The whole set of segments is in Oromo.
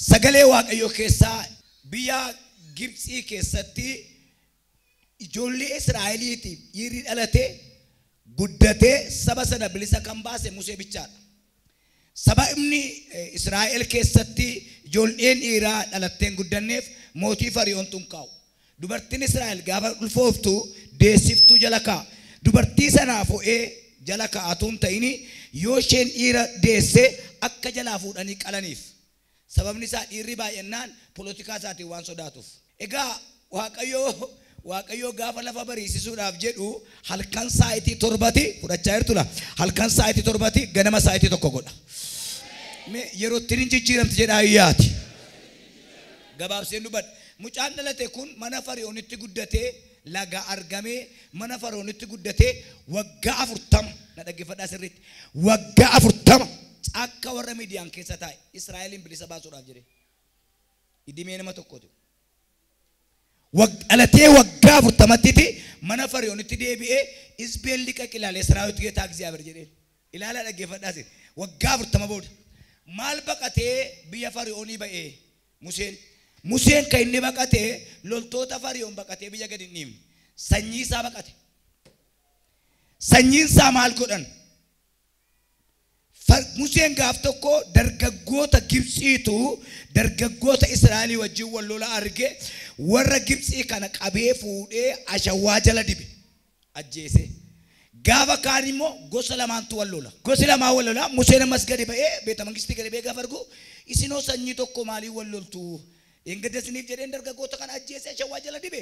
Sagalee Waaqayyoo keessaa biyya Gibxii keessatti ijoollee Israa'eliitiif dhiirri dhalatee guddatee saba sana bilisa kan baase Musee bichaadha. Saba inni Israa'el keessatti ijoolleen dhiiraa dhalatteen guddanneef mootii Fari'oon tun kaa'u. Dubartiin Israa'el gaafa ulfooftu deessiftuu jala kaa'a. Dubartii sanaaf ho'ee jala kaa'atu hin ta'ini yoo isheen dhiira deesse akka jalaa fuudhanii qalaniif. Sababni isaa dhiirri baay'inaan polotikaa isaatiin waan sodaatuuf. Egaa Waaqayyoo gaafa lafa bariisisuudhaaf jedhu halkan saayitii 7 fudhachaa jirtula. Halkan saayitii 7 ganama saayitii 1 godha. Mee yeroo ittiin hin jijjiiramti jedhaa iyyaati. Gabaabseen dubbadha. Mucaan dhalate kun mana Fari'oonitti guddatee laga argamee mana Fari'oonitti guddatee waggaa 40 na dhaggeeffadhaa sirriitti. Waggaa 40 akka warra Midiyaan keessa taa'e Israa'eliin bilisa baasuudhaaf jedhee. Idimee nama tokkooti. Dhalatee waggaa 40tti mana Fari'oonitti deebi'ee Isbeel liqa qilaalee Israa'elitti geetaa እግዚአብሔር jedhee. Ilaalaa dhaggeeffadhaa sirriitti. Waggaa 40 booda maal baqatee biyya Fari'oonii ba'ee Museen. Museen kan inni baqatee loltoota Fari'oon baqatee biyya gadi hin dhiifne. Sanyii isaa baqate. Sanyiin isaa maal godhan? Museen gaaf tokko dargaggoota Gibxiitu dargaggoota Israa'elii wajjin wal lola arge warra Gibxii kana qabee fuudhee ashawaa jala dibe ajjeese. Gaafa kaan immoo gosa lamaantu wal lola. Gosi lamaan wal lola. Museen ammas gadi ba'ee beeta mangistii gadi ba'ee gaafa argu isinoo sanyii tokko maalii wal loltu? Engedda isiniif jedheen dargaggoota kana ajjeese ashawaa jala dibe.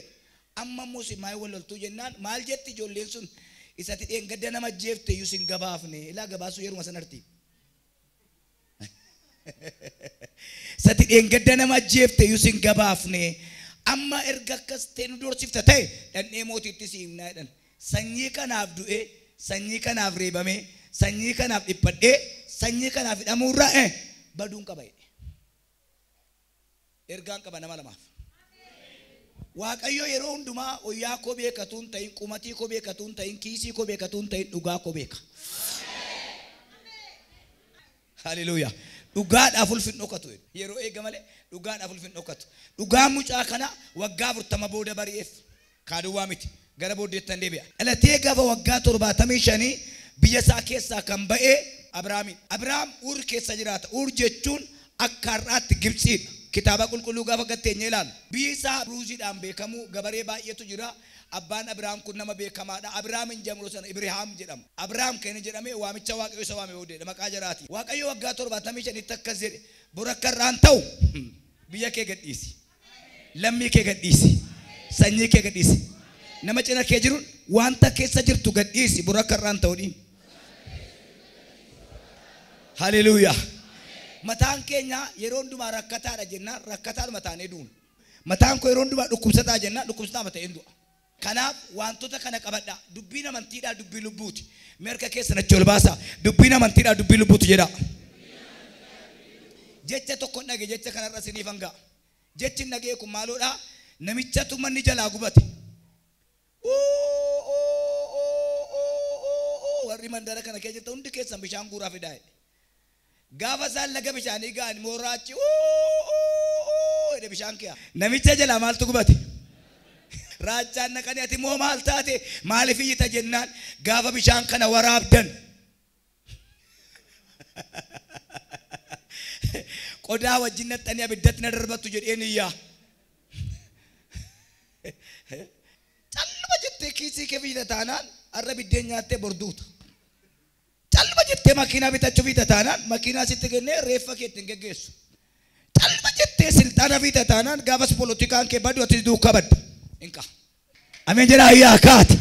Amma immoo isin maal wal loltuu jennaan maal jetti ijoolleen sun isatti dheengadda nama ajjeefte iyyuu sin gabaafne. Ilaa gabaasuu yeruma sanarti. Isatti dheengadda nama ajjeefte iyyuu sin gabaafne. Amma erga akkas ta'e nu doorsifta ta'e dhandhee mootiitti si himnaa jedhan. Sanyii kanaaf du'e, sanyii kanaaf reebame, sanyii kanaaf dhiphadhee, sanyii kanaaf hidhamuurraa baduun qaba jedhe. Ergaan qaba nama lamaaf. Waaqayyo yeroo hundumaa oyyaa koo beekatu hin ta'in, qumatii koo beekatu hin ta'in, kiisii koo beekatu hin ta'in, dhugaa koo beeka. Haleluuyaa. Dhugaadhaaf ulfin dhokatu jedhu. Yeroo eega malee dhugaadhaaf ulfin dhokatu. Dhugaan mucaa kana waggaa 40 booda bari'eef kaaduwwaa miti. Gara booddeettan deebi'a. Dhalatee gaafa waggaa 75 biyya isaa keessaa kan ba'e Abrahaami. Abrahaam Uur keessa jiraata. Uur jechuun akka har'aatti Gibxiidha. Kitaaba qulqulluu gaafa gatteenye ilaalu. Biyyi isaa ruuziidhaan beekamu gabaree baay'eetu jira. Abbaan Abrahaam kun nama beekamaadha. Abrahaam hin jedhamu sana Ibrahaam jedhama. Abrahaam kan inni jedhame waamicha Waaqayyo isa waame booddeedha. Maqaa jaraati. Waaqayyo waggaa 75tti akkas jedhe. Bor akka irraan ta'u biyya kee gadhiisi. Lammii kee gadhiisi. Sanyii kee gadhiisi. Nama cina kee jiru wanta keessa jirtu gadhiisi. Bor akka irraan ta'u dhiin. Haleluuyaa. Mataan keenya yeroo hundumaa rakkataadha jennaan rakkataadhuma taanee duuna. Mataan koo yeroo hundumaa dhukkubsataa jennaan dhukkubsataama ta'een du'a. Kanaaf wantoota kana qabadhaa. Dubbiin amantiidhaa dubbii lubbuuti. Mee harka keessan achi ol baasaa. Dubbiin amantiidhaa dubbii lubbuuti jedhaa. Jecha tokko hin dhage jecha kanarra isiniif hangaa. Jechi hin dhagee kun maaloodhaa? Namichatu manni jalaa gubate. Warri mandara kana keessa jirtan hundi keessan bishaan guuraa fidaa jedhe. Gaafa isaan laga bishaanii ga'an immoo raachi jedhe bishaan kee. Namicha jalaa maaltu gubate? Raachaan naqanii ati immoo maal taate? Maaliif iyyita jennaan gaafa bishaan kana waraabdan. Qodaa wajjin naqxanii abiddatti na darbattu jedheen iyyaa. Calluma jettee kiisii kee fiita taanaan har'a biddeen nyaattee borduuta. Calluma jettee makiinaa bitachuu fiita taanaan makiinaa sitti kennee reeffa kee ittiin geggeessu. Calluma jettee silxaana fiita taanaan gaafas polotikaan kee badu ati duukaa badda. Inqa. Ameen jedhaa iyyaa kaate.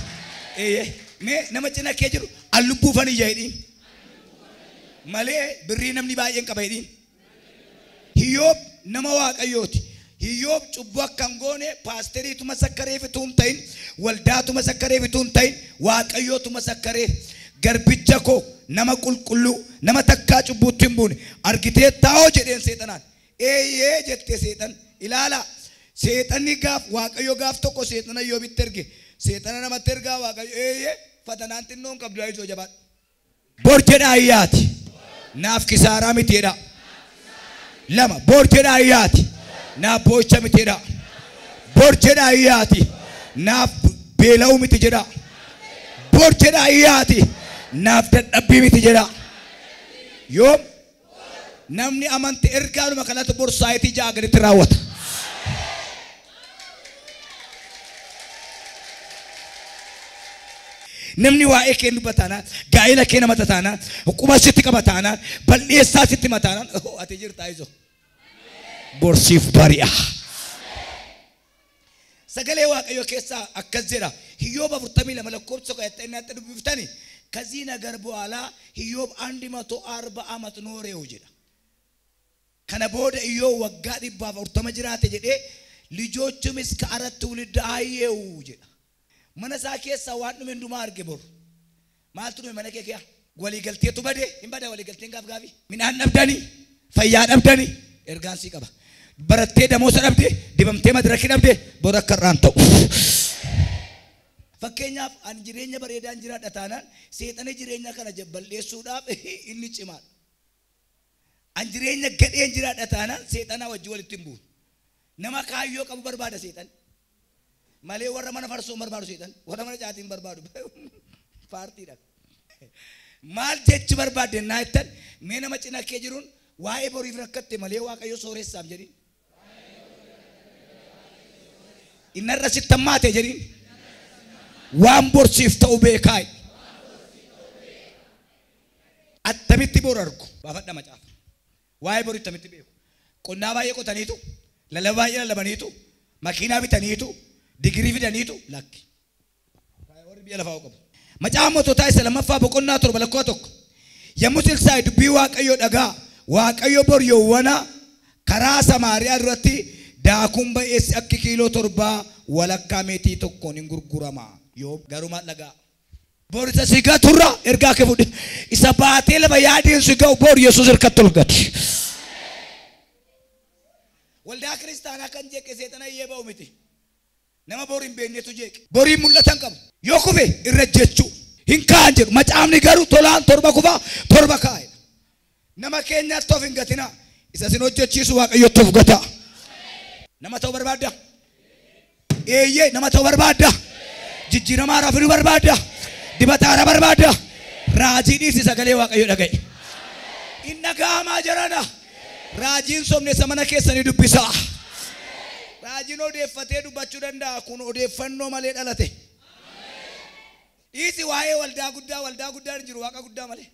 Eeyyee. Mee nama cina kee jiru an lubbuufan iyya jedhiin. Malee birrii namni baay'een qaba jedhiin. Hiyyoob nama Waaqayyooti. Hiyyoob cubbuu akka hin goone paasteriitu masakkareef utuu hin ta'in, waldaatu masakkareef utuu hin ta'in, Waaqayyootu masakkareef. Garbicha koo nama qulqulluu, nama takkaa cubbuutti hin buune argitee taa'oo jedheen seexanaan. Eeyyee jettee seexan. Ilaalaa. Seexanni gaaf Waaqayyo gaaf tokko seexana Iyyoobitti erge. Seexana namatti ergaa Waaqayyo eeyyee fatanaan xinnoon qabdu ayisoo jabaadhu. Bor jedhaa iyyaati. Naaf kisaaraa miti jedhaa. Lama bor jedhaa iyyaati. Naaf boo'icha miti jedhaa. Bor jedhaa iyyaati. Naaf beela'uu miti jedhaa. Bor jedhaa iyyaati. Naaf dadhabbii miti jedhaa. Yoom namni amante ergaanuma kanatti bor saayitii 6 gaditti raawwata. Namni waa'ee kee dubbataanaan, gaa'ela kee nama tataanaan, quba sitti qabataanaan, bal'eessaa sitti mataanaan, ati jirtaa iso. Borsiif bari'a. Sagalee Waaqayyoo keessaa akkas jedha. Hiyyoob 42 lakkoofsa 1 dubbiftani. ከዚህ ነገር በኋላ ኢዮብ 140 ዓመት ኖሬው jedha. Kana booda Iyyoob waggaa 140 jiraate jedhee ልጆቹም እስከ 4 ትውልድ አየው jedha. Mana isaa keessaa waan dhume hundumaa arge boru. Maaltu dhume mana kee kiyaa? Waliigalteetu bade, hin bada waliigalteen gaaf gaafi. Midhaan dhabdanii, fayyaa dhabdanii, ergaan sii qaba. Barattee damoosa dhabde, dibamtee madirakii dhabde, boru akka irraan ta'u. Fakkeenyaaf ani jireenya bareedaan jiraadha taanaan seexana jireenya kana balleessuudhaaf inni cimaadha. Ani jireenya gadheen jiraadha taanaan seexanaa wajjin walitti hin bu'u. Nama kaayyoo qabu barbaada seexan. Malee warra mana farsoo barbaadu seexan, warra mana caatii hin barbaadu. Paartiidha. Maal jechi barbaadde naa jettan mee nama cina kee jiruun waa'ee boriif rakkatte malee Waaqayyo sooressaaf jedhiin. Inni irra sitti hammaate jedhiin. Waan borsiif ta'u beekaa. Attamitti bor argu baafadha macaafa. Waa'ee borii attamitti beeku. Qonnaa baay'ee qotaniitu, lallaba baay'ee lallabaniitu, makiinaa bitaniitu, digirii fidaniitu lakki. Warri biyya lafaa qabu. Macaafa moototaa isa lammaffaa boqonnaa 7 lakkoofsa 1. Yommuu Elsaa'i dubbii Waaqayyoo dhagaa Waaqayyo bor yowwana karaa Samaariyaa duratti daakuun ba'eessi akka kiiloo 7 walakkaa meetii tokkoon hin gurgurama. Yoo garuu maal dhagaa? Bor isa si gaturra ergaa kee fudhe. Isa baatee lafa yaadeen si ga'u bor Yesuus harkatti ol gati. Waldaa kiristaanaa kan jeeqe seexana iyyee ba'u miti. Nama bor hin beeknetu jeeqe. Boriin mul'atan qabu. Yoo kufe irra jechuu hin ka'an jedhu. Macaafni garuu tolaan 7 kufa 7 kaa'e. Nama keenyaatti of hin gatinaa. Isa isin hojjechiisu Waaqayyotti of gataa. Nama ta'uu barbaadda? Eeyyee nama ta'uu barbaadda? Jijjiirama haaraa fiduu barbaadda? Dibata haaraa barbaadda? Raajii dhiisi sagalee Waaqayyoo dhaga'i. Inni dhaga'amaa jirana. Raajiin sobne isa mana keessanii dubbisaa. Raajiin odeeffatee dubbachuu danda'a. Kun odeeffannoo malee dhalate. Dhiisi waa'ee waldaa guddaa waldaa guddaa hin jiru waaqa guddaa malee.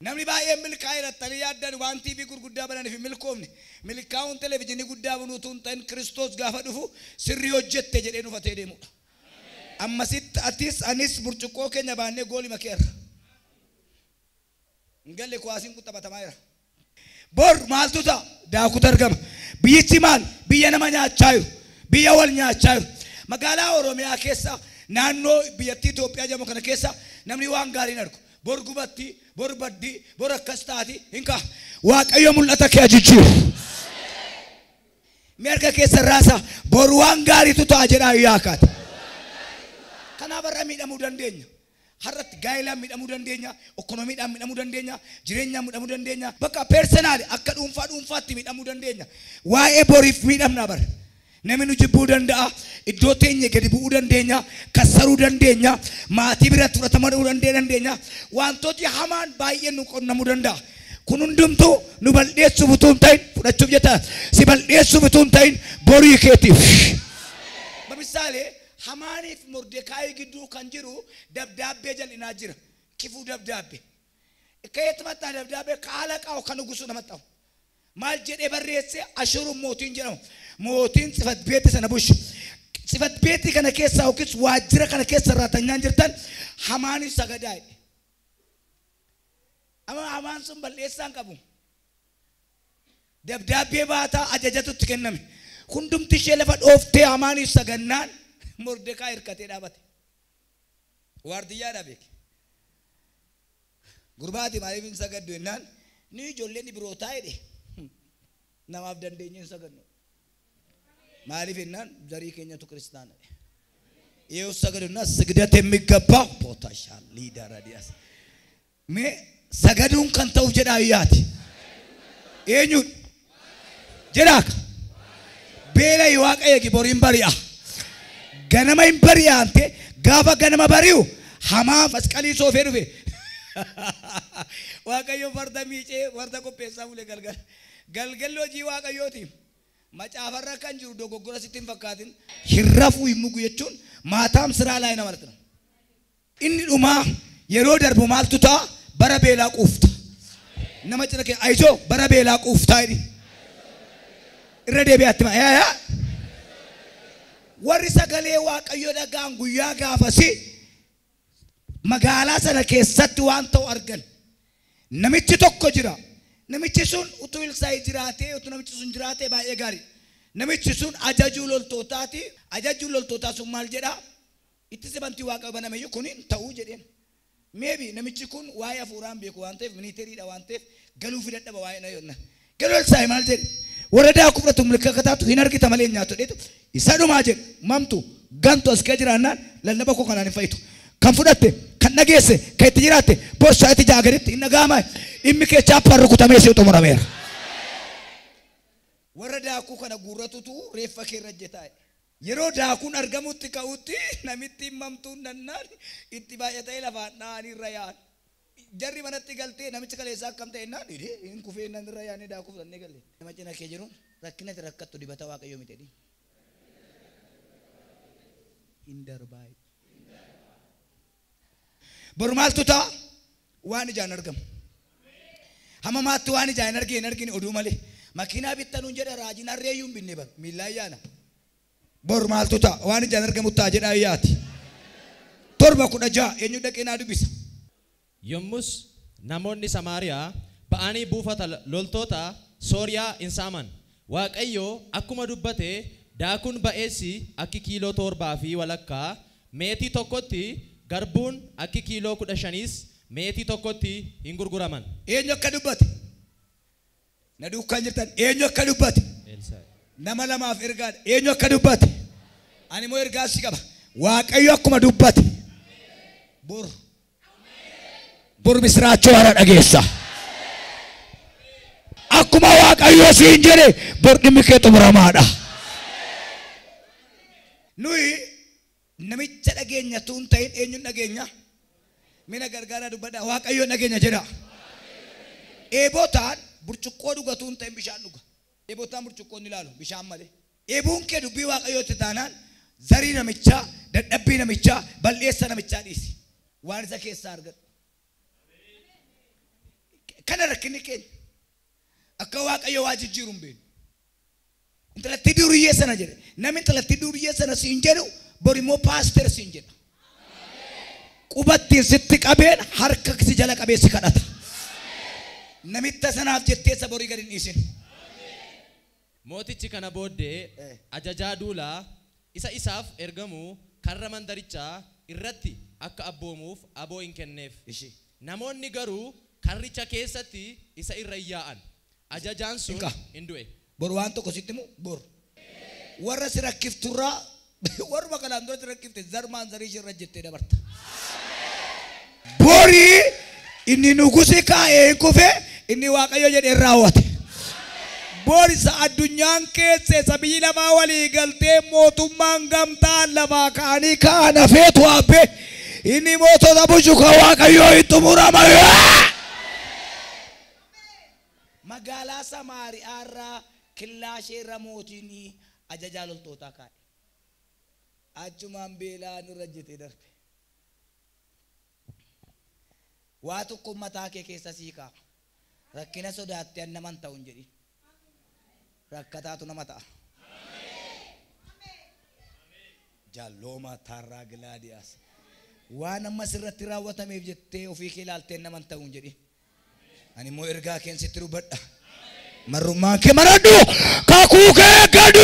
Namni baay'een milkaa'ee rattanii yaaddan waan TV gurguddaa bananiif hin milkoomne. Milkaa'uun televezyiinii guddaa banuutu hin ta'in Kiristoos gaafa dhufu sirrii hojjette jedhee nufatee deemudha. Ammasitti atis anis burcuqqoo keenya baannee goolii makeerra. Hin galle kuwaasiin kun taphatamaa jira. Bor maaltu ta'a? Daakutu argama. Biyyichi maal? Biyya nama nyaachaa jiru. Biyya wal nyaachaa jiru. Magaalaa Oromiyaa keessa naannoo biyyattii Itoophiyaa jedhamu kana keessa namni waan gaarii hin argu. Bor gubatti, bor baddi, bor akkas taati hin ka'a. Waaqayyo mul'ata kee jijjiiru. Mee harka keessa raasa bor waan gaariitu ta'a jedhaa iyyaa kaate. Kanaaf har'a miidhamuu dandeenya. Har'atti gaa'ilaan miidhamuu dandeenya, ikoonomiidhaan miidhamuu dandeenya, jireenyaan miidhamuu dandeenya. Bakka personaali akka dhuunfaa dhuunfaatti miidhamuu dandeenya. Waa'ee boriif miidhamna bara. Namni nu jibbuu danda'a, iddoo teenye gadi bu'uu dandeenya, kassaruu dandeenya, maatii biratti fudhatama dhuu dandeenya. Wantooti hamaan baay'een nu qunnamuu danda'a. Kun hundumtuu nu bal'eessuuf utuu hin ta'in fudhachuuf jetta. Si bal'eessuuf utuu hin ta'in borii keetiif. Bamisaalee Hamaaniif Mordekaayi gidduu kan jiru dabdaabbee jal'inaa jira. Kifuu dabdaabbee. ከየት መጣ ደብዳቤ? ከአለቃው ከንጉሱ ነው መጣው። maal jedhee barreesse Ashuruun mootiin jedhamu. Mootiin ጽሕፈት ቤት sana bulchu. ጽሕፈት ቤት kana keessa yookiis waajjira kana keessa raatanyaan jirtan Hamaaniif sagadaa jedhe. Amma Hamaan sun balleessaa hin qabu. Dabdaabbee baataa ajajatu itti kenname. Hundumti ishee lafa dhooftee Hamaaniif sagannaan Mordekaay hirkatee dhaabate. Waardiyyaadha beeke. Gurbaati maaliif hin sagaddu jennaan ni ijoolleen birootaa jedhe. Namaaf dandeenye hin sagadnu. Maaliif jennaan zarii keenyatu kiristaana. ይኸው ሰገዱና ስግደት የሚገባው ቦታሻል ሊደረዲያስ mee sagaduun kan ta'uuf jedhaa iyyaati. Eenyu jedhaaka beela waaqa eegi boriin bari'a. Ganama hin bari'aante gaafa ganama bari'u hamaa masqalii soofee dhufe. Waaqayyo farda miicee farda qopheessaa bule galgala. Galgalli hojii waaqayyooti. Macaafarra kan jiru dogoggora sitti hin fakkaatin. Hirrafuu hin mugu jechuun maataam siraa laayina ማለት ነው. Inni dhumaa yeroo darbu maaltu ta'a? Bara beelaa quufta. Nama cina kee ayizoo bara beelaa quuftaa jedhi. Irra deebi'aatti maa yaa yaa. Warri sagalee waaqayyo dhagaan guyyaa gaafasi magaalaa sana keessatti waan ta'u argan. Namichi tokko jira. Namichi sun utuu Ilsaayi jiraatee utuu namichi sun jiraatee baay'ee gaarii. Namichi sun ajajuu loltootaati. Ajajuu loltootaa sun maal jedhaa? Itti sibantii waaqa banameyyuu kun hin ta'uu jedheen. Maybe namichi kun waa'ee hafuuraan beeku waan ta'eef ministeeriidha waan ta'eef galuu fi dadhaba waa'ee na yonna. Galuu Ilsaayi maal jedhe? Warra daakuu fudhatu milka taatu hin argita malee hin nyaatu jedheetu isa dhumaa jedhe mamtu gantu as kee jiraannaan lallaba koo kanaan hin fayitu. Kan fudhatte kan dhageesse kan itti jiraatte borsaa itti jaagaritti hin dhaga'ama dhimmi kee chaappaan rukutamee si xumurameera. Warra daakuu kana guurratutu reeffa kee irra jetaa. Yeroo daakuun argamutti ka'utti namitti mamtuun nannaan itti baay'atee lafaan dha'anii irra yaa'an. Jarri manatti galtee namicha kaleessaa akkam ta'e naan hin kufee nan irra yaa'anii daakuu fudhannee galle. Nama cina kee jiruun rakkina itti rakkattu dibata waaqayyoo miti jedhi. Hin darbaa. Boru maaltu ta'a? Waan ijaan argamu. Hamamaatti waan ijaan hin argine hin argine oduu malee. Makiinaa bittanuun jedha raajiin harreeyyuu hin binne bara miillaan yaana. Boru maaltu ta'a? Waan ijaan argamu ta'a jedhaa yaati. 7:16 eenyu dhaqee naa dubbisa. Yommus namoonni Samaariyaa ba'anii buufata loltoota Sooriyaa hin saaman. Waaqayyo akkuma dubbate daakuun ba'eessi akki kiiloo 7.5 meetii tokkotti garbuun akki kiiloo 15 meetii tokkotti hin gurguraman. Eenyu akka dubbate? Na duukaan jirtan eenyu akka dubbate? Nama lamaaf ergaadha. Eenyu akka dubbate? Ani immoo ergaa si qaba. Waaqayyo akkuma dubbate. Bor. Bor misiraachoo haaraa dhageessa. Akkuma waaqayyo siin jedhe bor dhimmi kee xumuramaadha. Nuyi namicha dhageenya tuun ta'in eenyuun dhageenya? Mina gargaaraa dubbadha. Waaqayyo dhageenya jedha. Eebotaan burcuqqoo dhuga tuun ta'in bishaan dhuga. Eebotaan burcuqqoo ni ilaalu bishaan malee. Eebuun kee dubbii waaqayyootti taanaan zarii namichaa, dadhabbii namichaa, balleessa namichaa dhiisi. Waan isa keessaa argadhu. Kana rakkinni keenya akka waaqayyo waa jijjiiru hin beeknu. Intalatti duriyyee sana jedhe. Namni intalatti duriyyee sana siin jedhu bor immoo paaster siin jedha. Qubattiin sitti qabeen harka si jala qabee si kadhata. Namitta sanaaf jettee isa borii gadi hin dhiisin. Mootichi kana booddee ajajaa duulaa isa isaaf ergamu karra mandarichaa irratti akka abboomuuf aboo hin kenneef. Namoonni garuu karricha keessatti isa irra yaa'an. Ajajaan sun hin du'e. Bor waan tokko sitti himu bor. Warra si rakkifturraa warra kanaan dura si rakkifte zarmaan zarii ishee irra jettee dabarta. Borii inni nugusi kaa'ee hin kufe inni waaqayyo jedhee raawwate. Borisa addunyaan keessa isa biyyi lamaa walii galtee mootummaan gamtaan lafaa ka'anii ka'an hafeetu hafe inni mootota bulchu kan waaqayyoo hin xumurama. Magaalaa Samaariyaa irraa killaashee irra mootiin ajajaa loltootaa kaa'e. Achumaan beelaan irra jetee darbe. Waa tokko mataa kee keessa sii kaa'a. Rakkina sodaattee naman ta'u hin jedhin. Rakkataatu nama ta'a. Jaallooma Taarraa Gilaadiyaas. Waan amma sirratti raawwatameef jettee ofii kee ilaaltee naman ta'u hin jedhin. Ani immoo ergaa keen sitti dubbadha. Marrummaan kee maradhu kakuu kee eeggadhu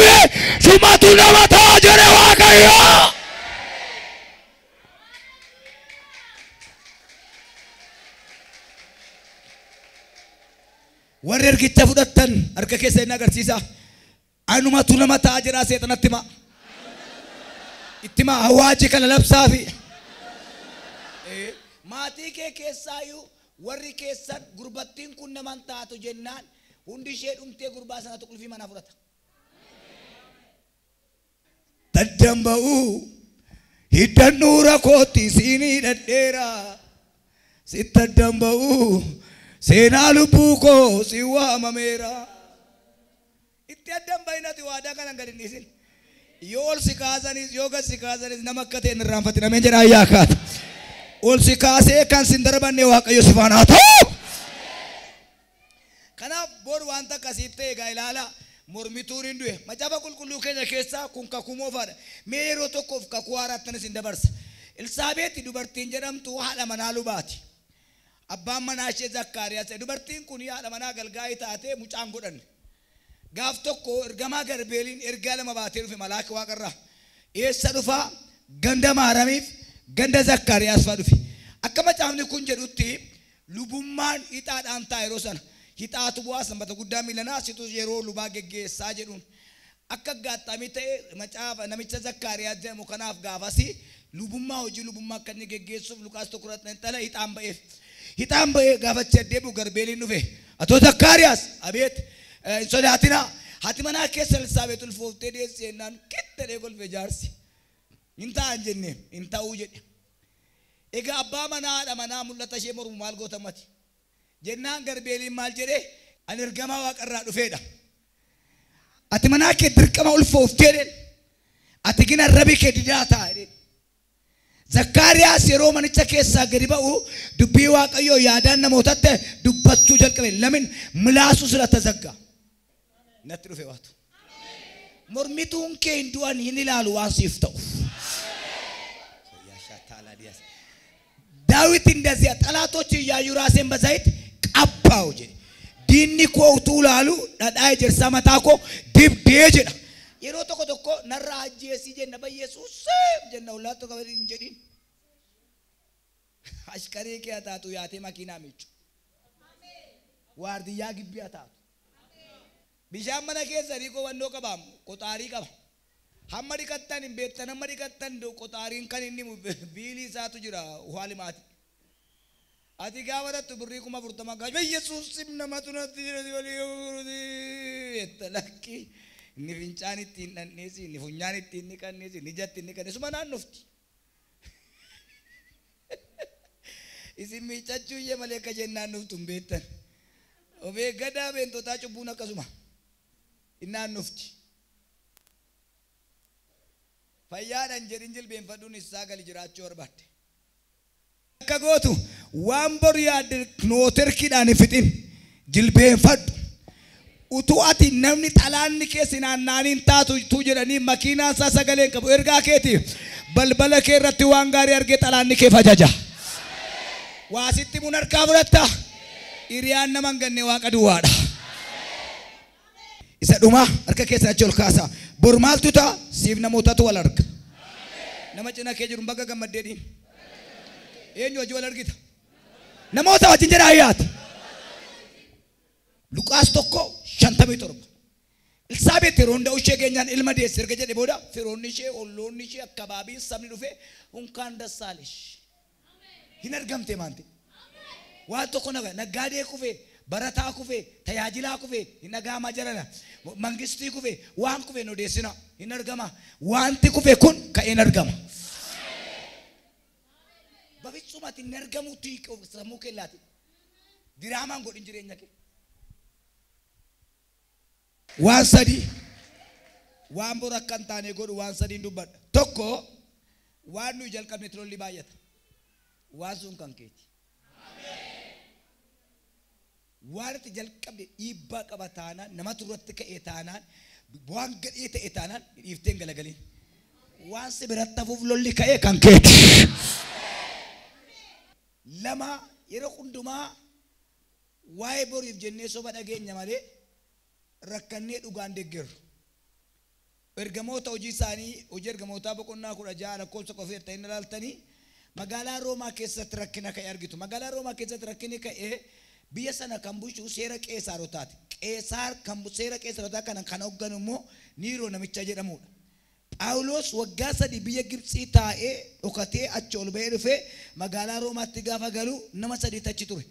sumatu nama ta'a jedhe Waaqayyo. Warri ergicha fudhattan harka keessa inni agarsiisa. Anumatu nama ta'a jedhaa seexanatti himaa. Itti himaa hawaaji kana labsaafi. Maatii kee keessaayyuu warri keessan gurbattiin kun naman taatu jennaan Hundi ishee dhumtee gurbaa sanatu qulfii manaa fudhata. Taddan ba'uu hiddan nuura kootti siinii dhadheera. Sitti addan ba'uu seenaa lubbuu koo si waamameera. Itti addan ba'inati waadaa kanan gad hin dhiisin. Yoo ol si kaasanis yoo gad si kaasanis nama akka ta'e hin irraanfatin. Ameen jedhaa yaa kaata. Ol si kaasee kan sin darbanne Waaqayyo si faana haa ta'u. Kanaaf bor wanta akkasii ta'e egaa ilaalaa mormituun hin du'e. Macaafa qulqulluu keenya keessaa kun kakuu moofaadha. Mee yeroo tokkoof kakuu haaraattan isin dabarsa. Elsaabeeti dubartiin jedhamtu haadha manaa lubaati. Abbaan manaa ishee Zakkaariyaas. Dubartiin kun haadha manaa galgaa'ii taatee mucaan godhanne. Gaaf tokko ergamaa Garbeeliin ergaa lama baatee dhufe malaaka waaqarraa. Eessa dhufaa? Ganda Maaramiif ganda Zakkaariyaas fa'aa dhufe. Akka macaafni kun jedhutti lubummaan hixaadhaan ta'a yeroo sana. Hixaatu bu'aa sanbata guddaa miilanaa situ yeroo lubaa geggeessaa jedhuun. Akka gaaxamii ta'e macaafa namicha Zakkaariyaas jedhamu kanaaf gaafasi lubummaa hojii lubummaa akka inni geggeessuuf Luqaas 1:10 hixaan ba'eef. Hixaan ba'ee gaafachi adeemu Garbeeliin dhufe. Atoo Zakkaariyaas abeet hin sodaatinaa. Haati manaa keessa Elsaabeet ulfooftee deesse jennaan kittadhee kolfe jaarsi. Hin ta'an jennee hin ta'uu jedhe. Egaa abbaa manaa haadha manaa mul'ata ishee mormu maal gootamati? Jennaan Garbeeliin maal jedhee ani ergamaa waaqarraa dhufeedha. Ati manaa kee dirqama ulfooftee jedheen. Ati gina rabi kee didaa ta'a jedheen. Zakkaariyaas yeroo manicha keessaa gadi ba'u dubbii Waaqayyoo yaadaan namootatti dubbachuu jalqabe. Lamin milaasuu sira tazagga. Natti dhufe waatu. Mormituun kee hin du'an hin ilaalu waan siif ta'u. Daawit እንደዚያ ጠላቶች እያዩ ራሴን በዘይት ቀባው jedhe. Diinni koo utuu ilaalu dhadhaa ejersaa mataa koo dibdee jedha. Yeroo tokko tokko narraa ajjeesii jenna bayyeesuus jenna ollaattu qabate hin jedhin. Ashkaree kee haa taatu yaatee makiinaa miiccu. Waardiyyaa gibbii haa taatu. Bishaan mana keessanii qowwannoo qabaam qoxaarii qaba. Hamma dhiqattan hin beektan hamma dhiqattan qoxaariin kan inni biilii isaatu jira uhaalimaati. Ati gaafa dhattu birrii 40,000 gaafa Yesuus namatu natti jira walii lakki inni fincaan ittiin dhandheesi inni funyaan ittiin dhiqanneesi inni ijatti inni qanneessu naannofti. Isin miiccachuu iyyee malee akka isheen naannoftu hin beektan. Of eeggadaa beentotaa cubbuun akkasuma hin naannofti. Fayyaadhaan jedhin jilbeenfadhuun isaa gali jiraachuu barbaadde. Akka gootu waan boru yaadde nooterkiidhaan hin fixin jilbeenfadhu. Utuu ati namni xalaanni keessa naannaaniin taatu utuu jedhanii makiinaan isaa sagalee hin qabu ergaa keetiif balbala kee irratti waan gaarii argee xalaanni kee fajaja. Waa sitti mun harkaa fudhatta. Hiriyaan nama hin ganne waaqa duwwaadha. Isa dhumaa harka keessan achi ol kaasaa. Bor maaltu ta'a? Siif namootatu wal arga. Nama cina kee jiru baga gammaddee dhiin. Eenyu wajjin wal argita? Namoota wajjin jedha ayyaati. Luqaas 1:57. Elsaabeet yeroo hunda ishee geenyaan ilma deesse erga jedhe booda firoonni ishee olloonni ishee akkabaabiin sabni dhufe unkaan dassaalesh. Hin argamte maante. Waan tokko naggaadee kufee barataa kufee tajaajilaa kufee hin dhaga'amaa jirana. Mangistii kufee waan kufee nu odeessina hin argama. Wanti kufee kun ka'een argama. በፍጹም hin argamu sammuu keellaati. Diraamaan godhin jireenya kee. Waan sadii waan bor akka hin taane godhu waan sadiin dubbadha. Tokko waan nuyi jalqabne lolli baay'ata. Waan sun kan keeti. Waan itti jalqabde dhiibbaa qaba taanaan namatu irratti ka'ee taanaan waan gadhee ta'e taanaan dhiiftee hin galagalin. Waan si biratti hafuuf lolli ka'ee kan keeti. Lama yeroo hundumaa waa'ee boriif jennee soba dhageenya malee rakkannee dhugaan deeggarru. Ergamoota hojii isaanii hojii ergamootaa boqonnaa 16 lakkoofsa qofee ta'in ilaaltanii magaalaa Roomaa keessatti rakkina ka'e argitu. Magaalaa Roomaa keessatti rakkinni ka'ee biyya sana kan bulchu seera Qeesaarotaati. Qeesaar kan seera Qeesaarotaa kana kan hoogganu immoo Niiroo namicha jedhamudha. Phaawulos waggaa 3 biyya Gibxii taa'ee dhokatee achi ol ba'ee dhufee magaalaa Roomaatti gaafa galu nama 3 achi ture.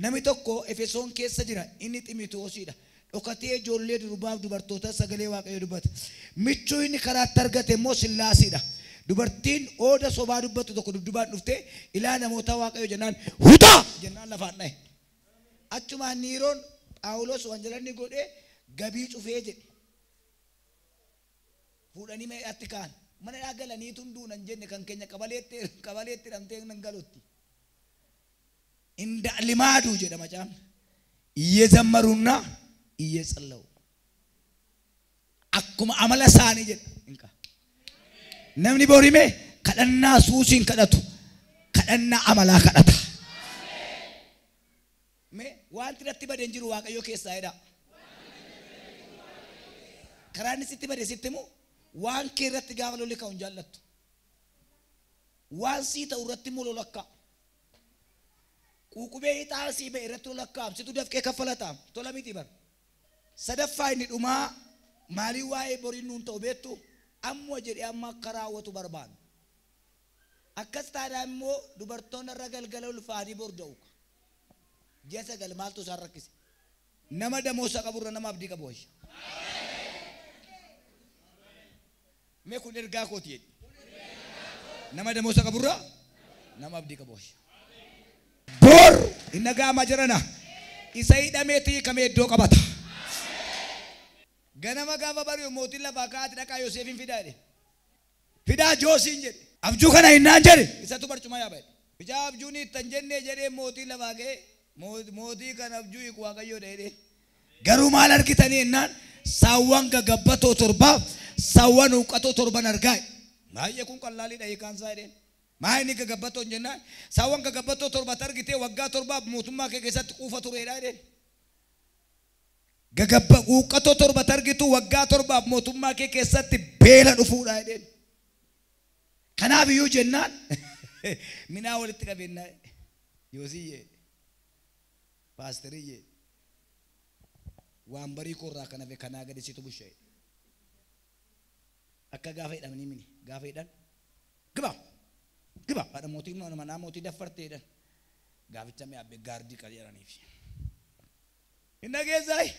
Namni tokko Efesoon keessa jira inni Ximotewoosidha. Dhokatee ijoollee durbaaf dubartoota sagalee Waaqayyoo dubbata. Michuu inni karaatti argate immoo Sillaasiidha. Dubartiin ooda sobaa dubbattu tokko dudduubaan dhuftee ilaa namoota Waaqayyoo jennaan hutaa jennaan lafaan dhahe. Achumaan Niiroon Phaawulos wanjalanni godhee gabii cufee jedhe. Fuudhanii meeqatti kaan mana dhaa galanii tun duunan jenne kan keenya qabaleetti qabaleetti hidhamtee nan galutti. Inda limaaduu jedha macaafni. እየዘመሩና እየጸለዩ akkuma amala isaanii jedha. Inka. Namni borime kadhannaa suusiin kadhatu kadhannaa amalaa kadhata. Mee wanti natti bade hin jiru Waaqayyo keessaa jedha. Karaan inni sitti bade sitti himu waan kee irratti gaafa lolli ka'u hin jaallattu. Waan sii ta'u irratti immoo lola akka. Quuqubee ixaa sii ba'e irratti lola akka situ dafqee kaffalata tola miti bar. Sadaffaa inni dhumaa maalii waa'ee boriin nuun ta'u beektu amma jedhee amma akka raawwatu barbaadu. Akkas taanaan immoo dubartoonni irra galgala ulfaanii borda'u. Ji'a 9 maaltu isaan rakkise? Nama damoosa qaburra nama abdii qabu wayya. Mee kun ergaa kooti jedhi. Nama damoosa qaburra nama abdii qabu wayya. Bor hin dhaga'amaa jirana. Isa hidhameetii hiikamee iddoo qabata. Ganama gaafa bari'u mootiin lafaa ka'aati dhaqaa Yoseefin fidaa jedhe. Fidaa Joosiin jedhe. Abjuu kana hinnaan jedhe. Isatu barcuma yaaba jedhe. Ijaa abjuun ittan jennee jedhee mootiin lafaa ka'ee mootii kan abjuu hiiku Waaqayyoodha jedhee. Garuu maal argitanii hinnaan saawwan gagabbatoo torbaaf saawwan huuqqatoo torban argaa jedhe. Baay'ee kun qallaaliidha hiikaan isaa jedheen. Maa inni gagabbatoo hin jennaan saawwan gagabbatoo torbat argitee waggaa torbaaf mootummaa kee keessatti quufa tureedha jedheen. Gagabba huuqqatoo torbat argitu waggaa torbaaf mootummaa kee keessatti beela dhufuudha jedheen. Kanaaf iyyuu jennaan minaa walitti qabeenna Yoosiyyee paasteriyyee waan barii koorraa kan hafe kanaa gadi situ bushaa'e. Akka gaafa hidhamanii mini gaafa hidhan giba giba haadha mootii manaa mootii daffartee hidhan gaaficha mi'a abbee gaardii qali jedhaniif. Hin dhageessaayi?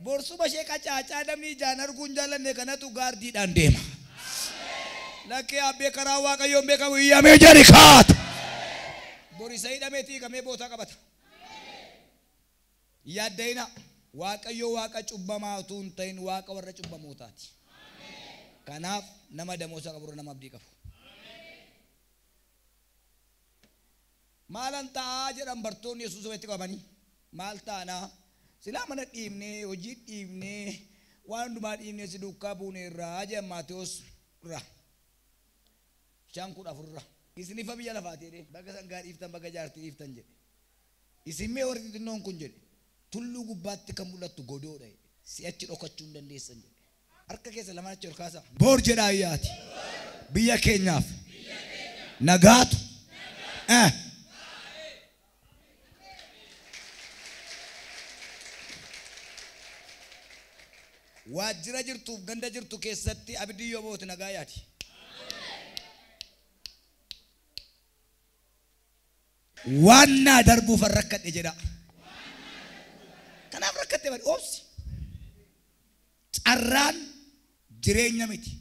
Borsuma ishee qacaacaa namni ijaan arguu hin jaallanne kanatu gaardiidhaan deema. Lakkee abbee karaa Waaqayyoon beekamu iyyamee jedhi kaata. Borisa hidhameetii hiikamee bootaa qabata. Yaadda'ina Waaqayyo Waaqa cubbamaa utuu hin ta'in Waaqa warra cubbamootaati. Kanaaf nama damoosa qaburra nama abdii qabu. Maalan ta'aa jedhan bartoonni Yesuus walitti qabamanii. Maal taanaa? Silaa mana dhiibnee, hojii dhiibnee, waan hundumaa dhiibnee si duukaa buuneerraa jedhan Maatewos irraa. 5:14 irraa. Isin ifa biyya lafaati jedhee bakka sangaa dhiiftan bakka jaartii dhiiftan jedhe. Isin mee warri xixinnoon kun jedhe tulluu gubbaatti kan mul'attu godoodha jedhe. Si'achi dhokachuu hin dandeessan jedhe. Harka keessa lamaan achi ol kaasaa. Boor jedhaa ayyaati. Biyya keenyaaf nagaatu. Waajjira jirtuuf ganda jirtu keessatti abiddi yoo boote nagaa yaati. Waan naa darbuuf rakkadhe jedha. Kanaaf rakkatte bari obsi. Carraan jireenya miti.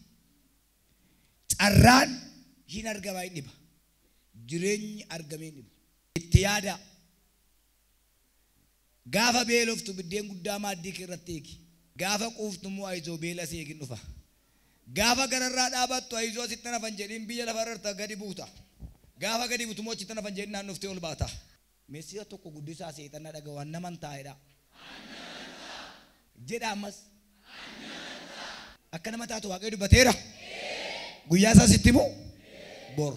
Carraan hin argamaa hin dhiba. Jireenyi argamee hin dhibu. Itti yaada. Gaafa beeloftu biddeen guddaa maaddii kee irratti eegi. Gaafa quuftu immoo ayizoo beela si eegin dhufa. Gaafa gararraa dhaabattu ayizoo asitti nafan jedhiin biyya lafarra gadi buuta. Gaafa gadi buutu immoo achitti nafan jedhiin naannoftee ol baata. Meeshaa tokko guddisaa seexanna dhaga waan naman taa'edha. Jedha ammas. Akka nama taatu Waaqayyo dubbateera. Guyyaa isaa sitti himu bor.